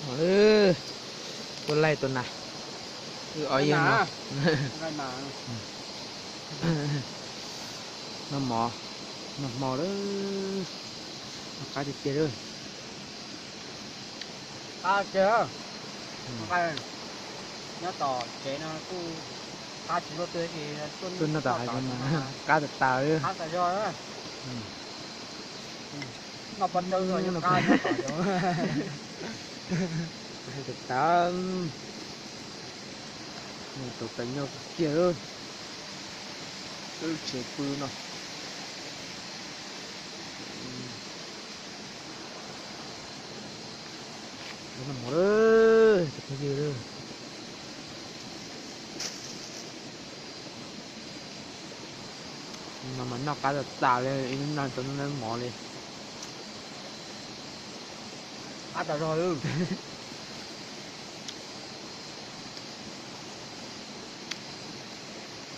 Tuaj laij tus nas, wb ob yawg no. Noj mov, noj hmo lawm, noj qab tiag tiag lawm. Qab tiag. Nyob tom tsev no kuj qab tsis luaj twg es tuaj noj tom hav zoov no qab tas tas li. Qab tas zog. Noj pov tsawb los yuav qab nyob tom zoov. Qab tas tas. Tau tawm nyob kiag lawm. Wb tsev pw no. Noj mov lawm cov phooj ywg. No mas noj qab tas tas li, ib hnub no tau noj mov li. Qab tas zog li.